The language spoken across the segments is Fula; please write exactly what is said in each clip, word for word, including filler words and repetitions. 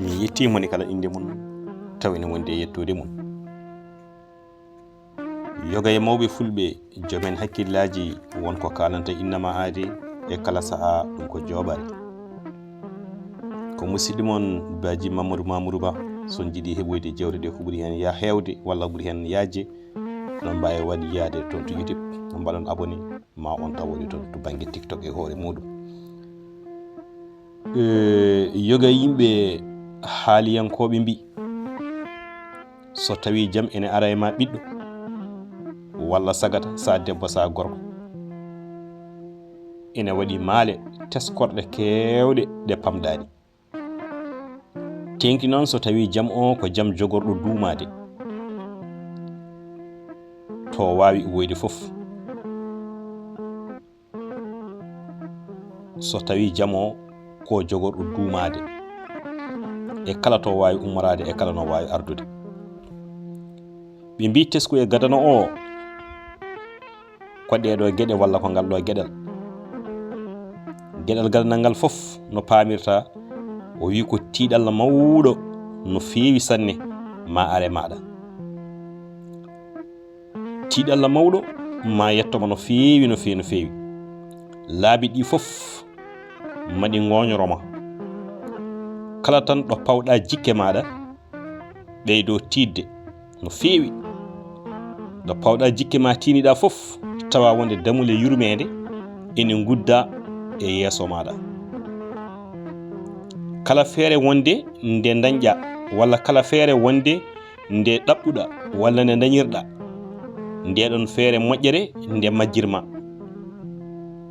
Mi yettii mo ni kala innde mum, tawi ne wondi e yettude mum. Yoga e mawɓe fulɓe, jomen hakkillaaji, won ko kaalanta innama aade e kala sahaa, ɗum ko jooɓaade. Ko musidɗo mon Baaji Mamadou Mamoudou Ba, so on njiɗi heɓoyde jewte ɗe ko ɓuri heen ya heewde walla ɓuri heen yaajde, ɗon mbaawi waɗ yaade toon to YouTube, mbaɗon abonné, ma on tawoɗe toon to bannge TikTok e hoore muuɗum. Eh, yoga yimɓe haaliyankooɓe mbi, so tawi jam ene ara e ma ɓiɗɗo, walla sagata sa debbo sa gorko, ene waɗi maale teskorɗe keewɗe ɗe pamɗaani. Teŋti noon so tawi jam o ko jam jogorɗo duumaade, to waawi uwoyde fof. So tawi jam o ko jogorɗo duumaade e kala to waawi ummoraade e kala no waawi ardude. Ɓe mbi tesku e gadano o ko ɗee ɗo geɗe walla ko ngal ɗo geɗal. Geɗal gadanal ngal fof no paamirta, o wi ko tiiɗalla mawɗo no feewi sanne ma are maɗa. Tiiɗalla mawɗo ma yettoma no feewi, no feewi, no feewi. Laabi ɗi fof maɗi ŋooñoroma. Kala tan ɗo pawɗa jikke maɗa, ɓeydo tiiɗde no feewi. Ɗo pawɗa jikke ma tiiniɗa fof, tawa wonde damule yurmeende ene ngudda e yeeso maɗa. Kala feere wonde nde dañɗa, walla kala feere wonde nde ɗaɓɓuɗa, walla nde dañirɗa, nde ɗon feere moƴƴere nde majjirma.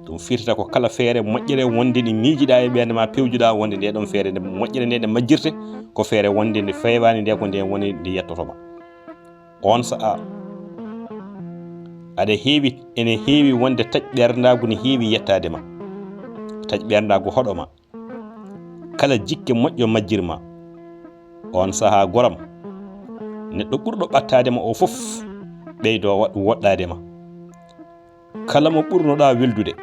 Ɗum firtata ko kala feere moƴƴere wonde nde miijiɗa e ɓernde ma, pewjuɗa wonde nde ɗon feere nde moƴƴere nde, nde majjirte, ko feere wonde nde feewaani nde, ko nde woni nde yettotoma. On sa'a aɗa heewi, ene heewi wonde taƴ ɓerndagu ne heewi yettaade ma, taƴ ɓerndagu hoɗo ma. Kala jikke moƴƴo majjirma, on saha goram, neɗɗo ɓurɗo ɓattaade ma o fof ɓeydo wa-, woɗɗaade ma. Kala mo ɓurnoɗa weldude,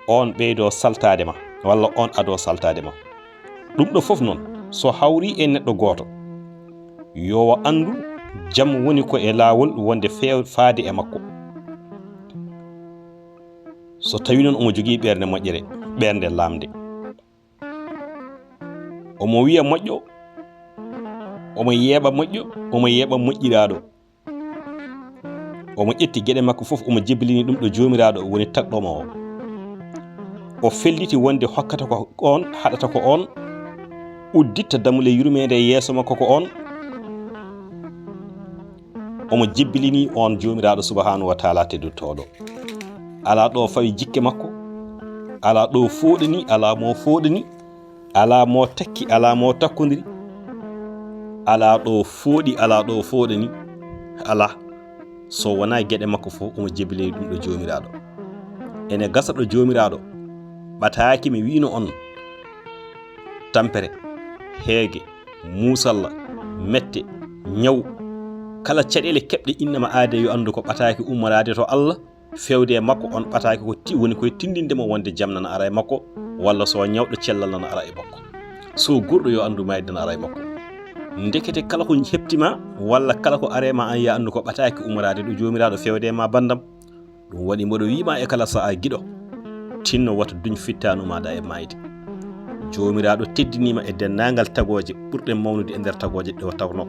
on ɓeydo saltaade ma, walla on ado saltaade ma. Ɗum ɗo fof noon, so hawri e neɗɗo gooto, yo o anndu jam woni ko e laawol wonde feew-, faade e makko. So tawi noon omo jogii ɓernde moƴƴere, ɓernde laamde, omo wiya moƴƴo, omo yeeɓa moƴƴo, omo yeeɓa moƴƴiraaɗo. Omo ƴetti geɗe makko fof, omo jebbilini ɗum ɗo Joomiraaɗo woni tagɗo mo o. O felliti wonde hokkata ko on, haɗata ko on, udditta damule yurmeende e yeeso makko ko on. Omo jebbilini on Joomiraaɗo Subhaanahu wa Taala teddotooɗo. Alaa ɗo fawi jikke makko, alaa ɗo fooɗani, alaa mo fooɗani, alaa mo takki, alaa mo takkondiri, alaa ɗo fooɗi, alaa ɗo fooɗani, alaa. So wonaa geɗe makko fof, omo jebbilini ɗum ɗo Joomiraaɗo. Ene gasa ɗo Joomiraaɗo ɓataaki mi wiino on tampere, heege, muusalla, mette, ñaw, kala caɗeele keɓɗe innama aade yo anndu ko ɓataaki ummoraade to Allah, fewde e makko on ɓataaki ko ti-, woni koye tindinde mo wonde jam nana ara e makko, walla so ñawɗo cellal nana ara e makko. So gurɗo yo anndu mayde nana ara e makko. Ndekete kala ko heɓti ma, walla kala ko are ma an ya anndu ko ɓataaki ummoraade ɗo Joomiraaɗo fewde e ma banndam. Ɗum waɗi mboɗo wiima e kala sa'a giɗo, tinno wata duñ fittaanu maɗa e mayde. Joomiraaɗo teddiniima e denndaangal tagooje ɓurɗe mawnude e nder tagooje ɗe o tawno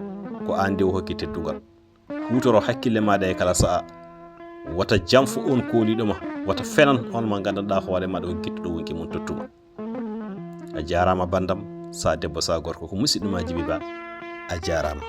ko aan nde o hokki teddungal. Huutoro hakkille maɗa e kala sa'a. Wata janfo on kooliiɗo ma, wata fenan on mo nganndanɗaa hoore maɗa o gittuɗo wonki mum tottuma. A jaaraama banndam, sa debbo sa gorko, ko musidɗo ma Jibi Ba. A jaaraama.